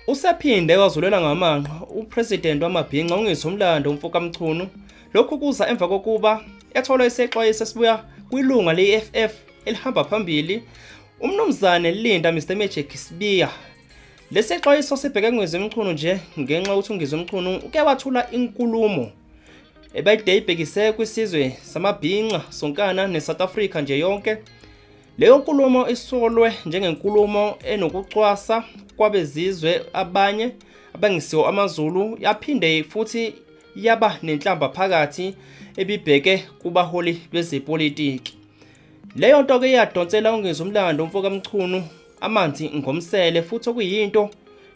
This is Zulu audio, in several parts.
Usephinde wazulela ngamanqa uPresident wamabhinca uNgizwe Mlando umfoka Mchunu. Lokhu kuza emva kokuba ethola isexwayiso esibuya kwilunga le-EFF elihamba phambili uMnumzane Linda Mr Magic Sibiya. Lesexwayiso sibheke kuNgizwe Mchunu nje ngenxa yokuthi uNgizwe Mchunu uke wathula inkulumo ebeyide ibhekise kwisizwe samabhinca sonkana neSouth Africa nje yonke. Leyo nkulumo isolwe njengenkulumo enokucwasa kwabezizwe abanye abangisiwo amaZulu, yaphinde futhi yaba nenhlamba phakathi ebibheke kubaholi bezepolitiki. Leyo nto ke yadonsela uNgizwe Mlando umfoka Mchunu amanzi ngomsele futhi okuyinto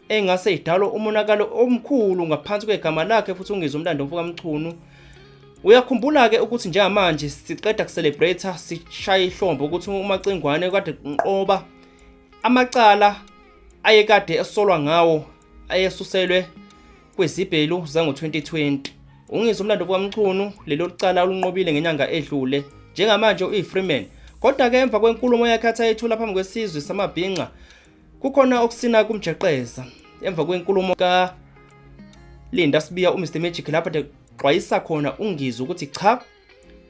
engase idalwe umonakalo omkhulu ngaphansi kwegama lakhe futhi uNgizwe Mlando umfoka Mchunu. Uyakhumbula-ke ukuthi njengamanje siqeda kucelebrate sishaya ihlombe ukuthi uMacingwane kade nqoba amacala ayekade esolwa ngawo ayesuselwe kwizibhelu zango-2020. UNgizwe Mlando kwaMchunu lelo cala olunqobile ngenyanga edlule. Njengamanje uyi-Freeman. Kodwa-ke emva kwenkulumo yakhe athi ayethula phambi kwesizwe samabhinca kukhona okusina kumjeqeza. Emva kwenkulumo ka Linda Sibiya uMr Magic lapho xwayisa khona uNgizwe ukuthi cha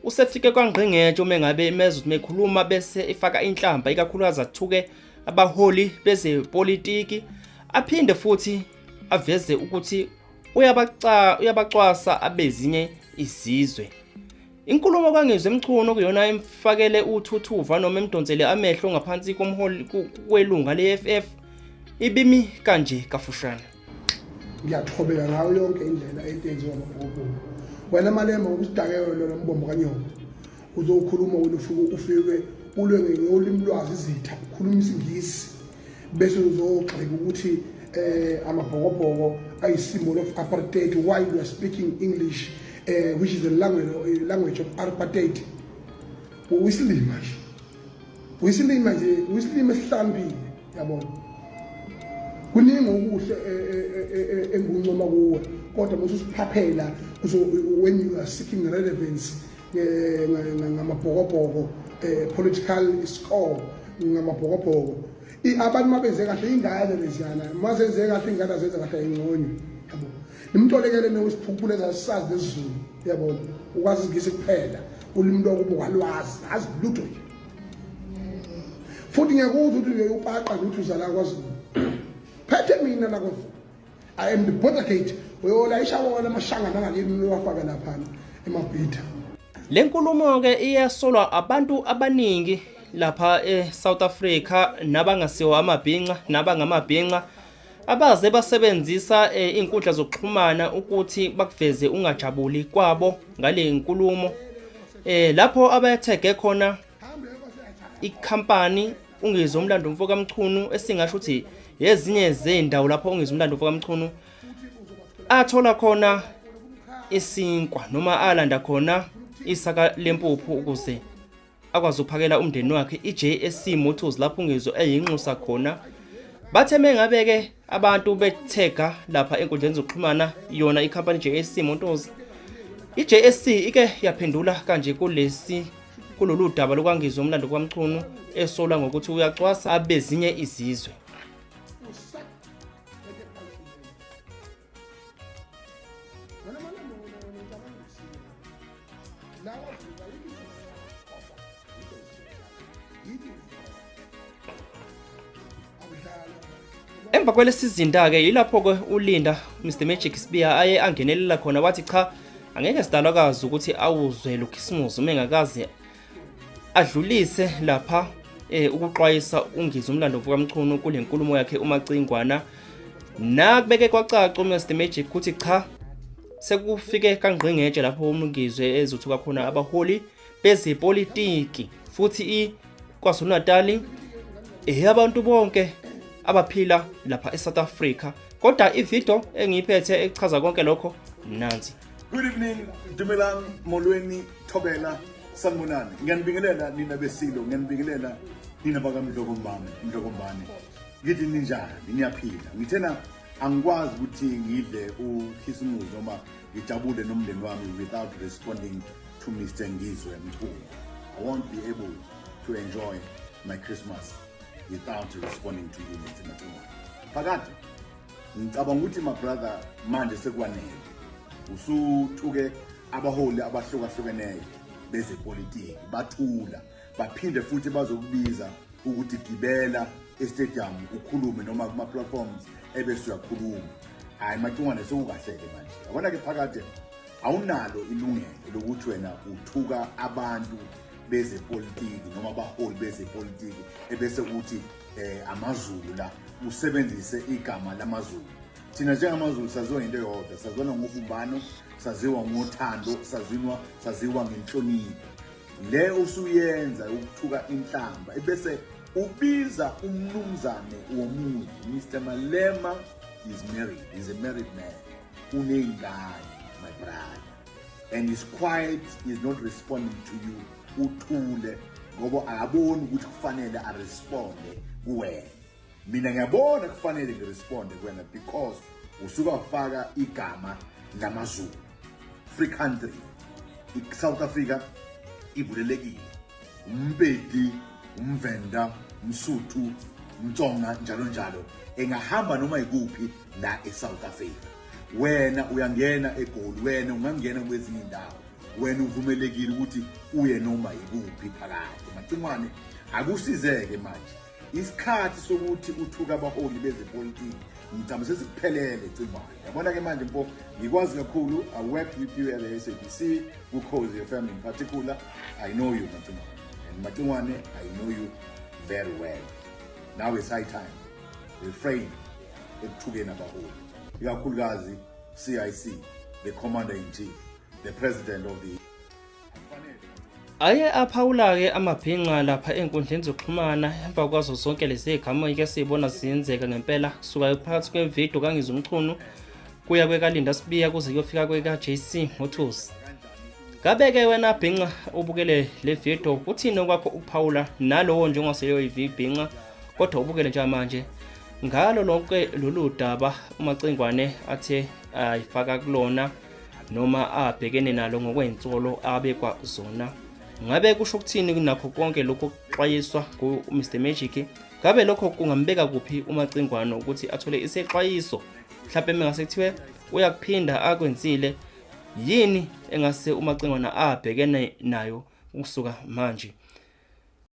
usefike kwangqingetshe uma engabe imezwa ukuthi mekhuluma bese ifaka inhlamba ikakhulukazi athuke abaholi bezepolitiki aphinde futhi aveze ukuthi uyabacwasa abezinye izizwe. Inkulumo kaNgizwe Mchunu kuyona emfakele uthuthuva noma emdonsele amehlo ngaphansi komholi kwelunga le-EFF ibimi kanje kafushane. Ngiyathobeka ngayo yonke indlela into enziwa amabhokobhoko. Wena Malema usidakelo lona mbombo kanyoko. Uzokhuluma wena ufike ufike ulwe ngolimi lwazi izitha, ukhuluma isiNgisi bese uzogxeka ukuthi amabhokobhoko ayi-symbol of apartheid while you are speaking English which is the language of apartheid. Uyisilima nje. Uyisilima nje, uyisilima esihlambile, yabona. Kuningi okuhle enguncoma kuwe kodwa mase usiphaphela when you are seeking relevance ngamabhokobhoko political score ngamabhokobhoko. Abantu mabenze kahle ingane leziyana mazenze kahle ingane azenze kahle ingconyo, yabo. Nimtolekele newesiphuphule ezasazi lesiZulu, yabona, ukwazi isiNgisi kuphela, ulimi lwakubo walwazi azi lutho nje. Futhi ngiyakuzwa ukuthi uyapaqa ukuthi uzala kwaZulu. Phethe mina la kwaZulu. I am the border gate. Uyolayisha wona amashangana angakini uwafake lapha emabhida. Le nkulumo ke iyasolwa abantu abaningi lapha eSouth Africa nabangasiwo amabhinca nabangamabhinca abaze basebenzisa izinkundla zokuxhumana ukuthi bakuveze ungajabuli kwabo ngale nkulumo. Lapho abathege khona ikhampani uNgizwe Mlando umfoka Mchunu esingasho ukuthi yezinye zezindawo lapho uNgizwe Mlando umfoka Mchunu athola khona isinkwa noma alanda khona isaka lempuphu ukuze akwazi ukuphakela umndeni wakhe, i-JSC Motors lapho uNgizwe eyinxusa khona. Bathe mengabe-ke abantu bethega lapha enkundleni zokuxhumana yona ikhampani JSC Motors, i-JSC ike yaphendula kanje kulesi kulolu daba lokwaNgizwe Umlando kwaMchunu esolwa ngokuthi uyacwasa abezinye izizwe. Emva kwelesizinda-ke yilapho-ke uLinda Mr Magic Sibiya aye angenelela khona wathi cha angeke sidalwakazi ukuthi awuzwe lo Khisimusi uma engakaze adlulise lapha ukuxwayisa uNgizwe Umlando kaMchunu kule nkulumo yakhe uMacingwana. Nakubeke kwacaca uMr Magic ukuthi cha sekufike kangqingetshe lapho uNgizwe ezothuka khona abaholi bezepolitiki futhi iKwaZulu Natal eyabantu bonke abaphila lapha eSouth Africa. Kodwa ivideo engiyiphethe echaza konke lokho nansi. Good evening, Dumelang, Molweni, Thobela, Sanibonani. Ngiyanibingelela nina besilo, ngiyanibingelela nina bakaMdlokombane, Mdlokombane. Ngithi ninjani, niyaphila. Ngithena angikwazi ukuthi ngidle uKhisimusi noma ngijabule nomndeni wami without responding to Mr Ngizwe Mchunu. I won't be able to enjoy my Christmas without responding to you, Mr. Mchunu. Phakade. Ngicabanga ukuthi, my brother, manje sekwanele. Usuthuke abaholi abahlukahlukeneyo bezepolitiki, bathula, baphinde futhi bazokubiza ukuthi gibela estadium ukhulume noma kuma-platforms, ebese uyakhuluma. Hhayi Macingwane, sekukahle-ke manje. Yabona-ke, phakade awunalo ilungelo lokuthi wena uthuka abantu bezepolitiki noma abaholi bezepolitiki, ebese kuthi amaZulu la, usebenzise igama lamaZulu. Thina njengamaZulu saziwa ngento eyodwa, saziwa ngobumbano, saziwa ngothando, saziwa ngenhlonipho. Le usuyenza ukuthuka inhlamba ebese ubiza umnumzane womuzi. Mr Malema is married, is a married man, uney'ngane, my brother, and is quiet, is not responding to you. Uthule ngoba akaboni ukuthi kufanele aresponde kuwena. Mina ngiyabona kufanele ngiresponde kuwena because usuka wafaka igama lamaZulu. Free country i-South Africa, ivulelekile. UmPedi, umVenda, umSuthu, umTsonga, njalo njalo, engahamba noma ikuphi la e-South Africa. Wena uyangena eGoli, wena ungangena kwezinye indawo, wena uvumelekile ukuthi uye noma ikuphi phakathi. Macingwane, akusizeke manje. Isikhathi sokuthi uthuka abaholi bezepolitiki ngicabanga sesikuphelele, Cingwane. Yabona-ke manje mfo, ngikwazi kakhulu. I worked with you at the SABC, kuKhozi FM in particular. I know you, Macingwane, and Macingwane, I know you very well. Now it's high time, refrain ekuthukeni abaholi, ikakhulukazi CIC, the commander in chief, the president of the Aye aphawula-ke amabhinca lapha ey'nkundleni zokuxhumana emva kwazo zonke lezi y'gameko esiy'bona ziyenzeka ngempela, kusuka phakathi kwevidiyo kaNgizwe Mchunu kuya kwekaLinda Sibiya kuze kuyofika kweka-JC Motors. Ngabe-ke wena bhinca ubukele le video, kuthini okwakho ukuphawula nalowo njengoseyoyivibhinca kodwa ubukele njengamanje ngalo lonke lolu daba uMacingwane athe ayifaka kulona noma abhekene nalo ngokwey'nsolo abekwa zona? Ngabe kusho ukuthini nakho konke lokhu kuxwayiswa ku-Mr Magic? Ngabe lokho kungambeka kuphi uMacingwane ukuthi athole isexwayiso? Mhlawumbe mengase kuthiwe uyakuphinda akwenzile, yini engase uMacingwane abhekene nayo ukusuka manje?